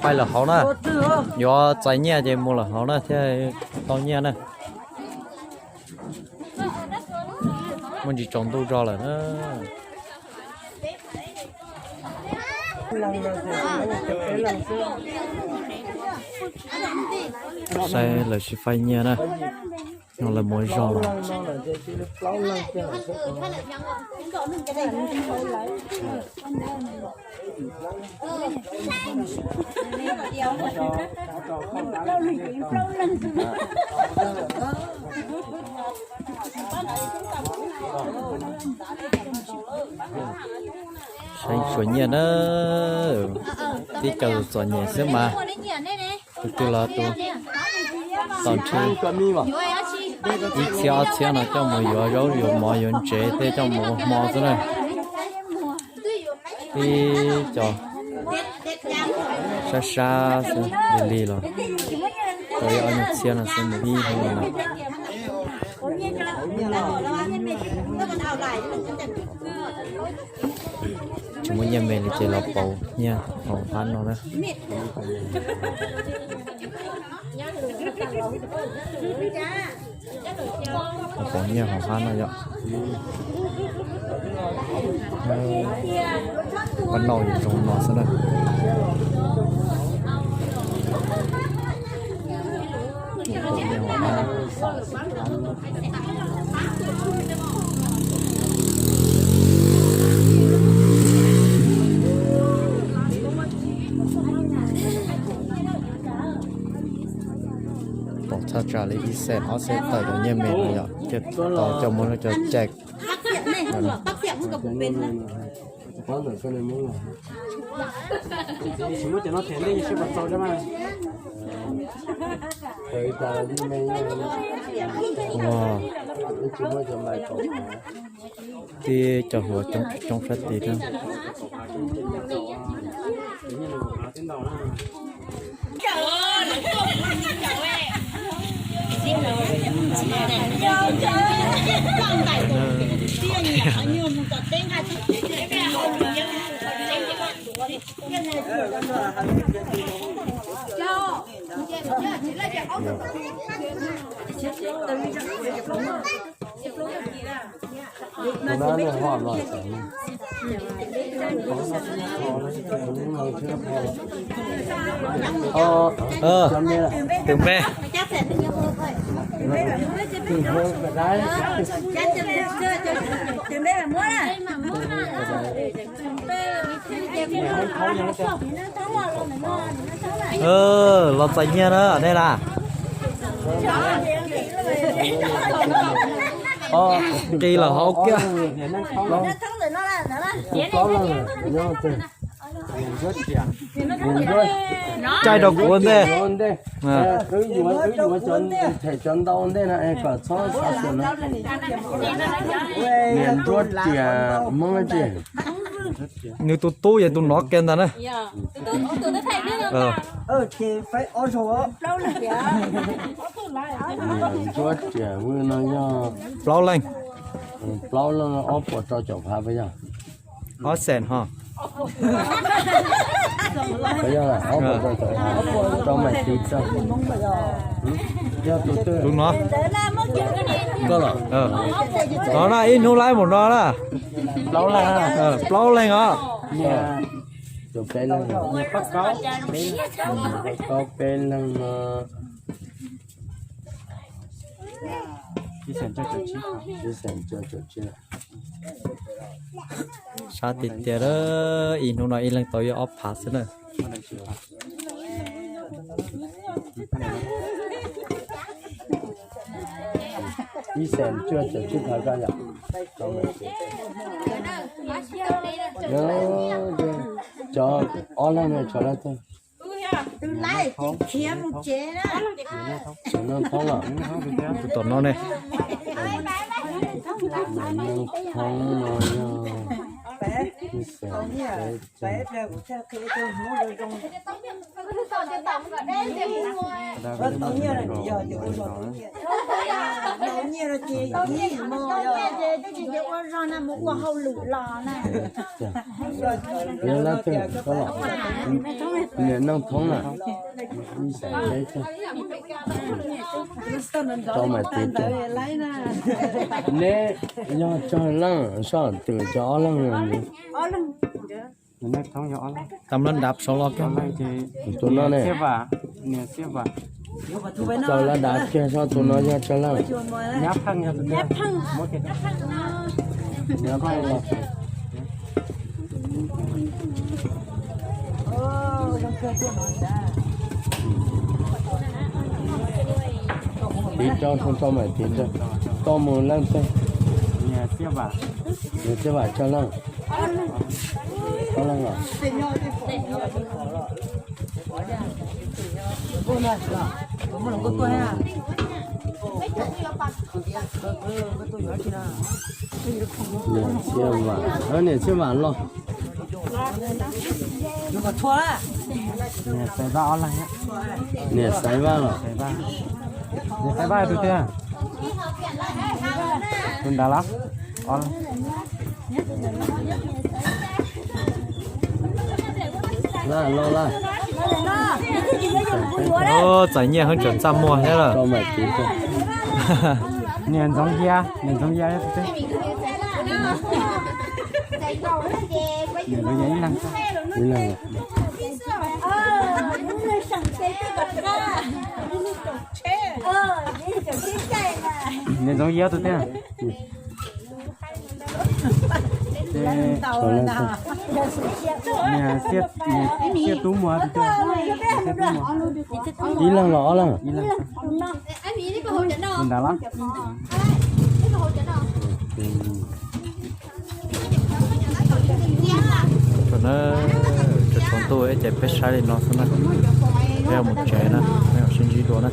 Pais lawm hauv na, yuav txais nyiaj ces mus lawm hauv na thiaj tau nyiaj na. Muaj ntsis tsaus ntuj zog lawm na. Saib lawv sib faib nyiaj na, no lawv mus zog los. Saib tsuas nyiaj na, tib co txom nyem xwb mas, tus twg los tus tom nrhi ib txhiab ob txhiab no coj mus yuav zaub yuav mov yuav ntsev tej coj mus ua hmo xwb na. Ib co sab sab xwb, lig lig los tau ib ob nyuag txhiab no xwb, mus ib hnub no. Tsis muaj nyiaj me li ces los pauv nyiaj hauv qab no na. Pauv nyiaj hauv qab no yom. Pab noj zoo no xwb na. Pom thaj tsam li ib xees ob xees tawm cov nyiaj me no yom, ces tau coj mus cov cai. Tib co hluas coob coob sab tid thiab. Tus npe. Los txais nyiaj na nej na. Nqis lawm hauv kiag. Caij rau kuv ua ntej. Wb yuav, wb yuav cov, them cov ntau ua ntej no es kom txhob xav xwm no. Niam Ntsuab Riam Hmoob dab tsi? Nws tus tub yog tus nov kiag ntag na. Niam Ntsuab Riam Hmoob no yog plaub leeg, plaub leeg ob puas rau caum phav puas yog? Ob xees ho. Puas yog ob puas rau caum phav, rau mais tiv rau. Yog tus twg? Tus no. Koj los? No na, ib hnub laib mus no na. Plaub leeg, plaub leeg os. Tus peb leeg, peb leeg no. Ib xees cuaj caum tsib. Sab tiag tiag, ib hnub no ib leeg tau ib ob phav xwb na. Ib xees cuaj caum tsib phav koj yom. Cov ob leeg no tshuav leej twg? Tus laij ces khiav mus tsev na. Nws noj thoob lawm. Tus tom no ne. Nws noj thoob no yog ib xeem peb caug. Ua zog na, mus ua hauj lwm los na. Yog leej twg koj los? Niam noj thoob na. Ib xeem peb caug. Rau mas tiv tag. Neb yog tsawg leej? Soj twm cov ob leeg. Tam lab dav saud los kiag. Tus no ne. Tsaws lab dav kiag soj, tus no yog tsawg leej? Tiv rau, rau mas tiv rau. Koj mus leej twg? Niam Xia Vam tsawg leej? Ob leeg os. Niam Xia Vam, niam Xia Vam los. Niam Xaiv Vaj ob leeg. Niam Xaiv Vaj los. Niam Xaiv Vaj tus twg? Tus nrad los. Los los. Txais nyiaj heev, tseem txaj muag thiab lawm. Niam Ntxoov Yia, niam Ntxoov Yia tus twg? Niam Ntxoov Yia ib leeg. Ib leeg. Niam Ntxoov Yia tus twg? Niam Xiaj Tub Muas tus twg? Ib leeg los ob leeg? Ib leeg. Tus nrad los. Thaum na, cov tsaus ntuj ib ces peb saib li no xwb na. Peb mus tsev na, peb mam sib ntsib dua na.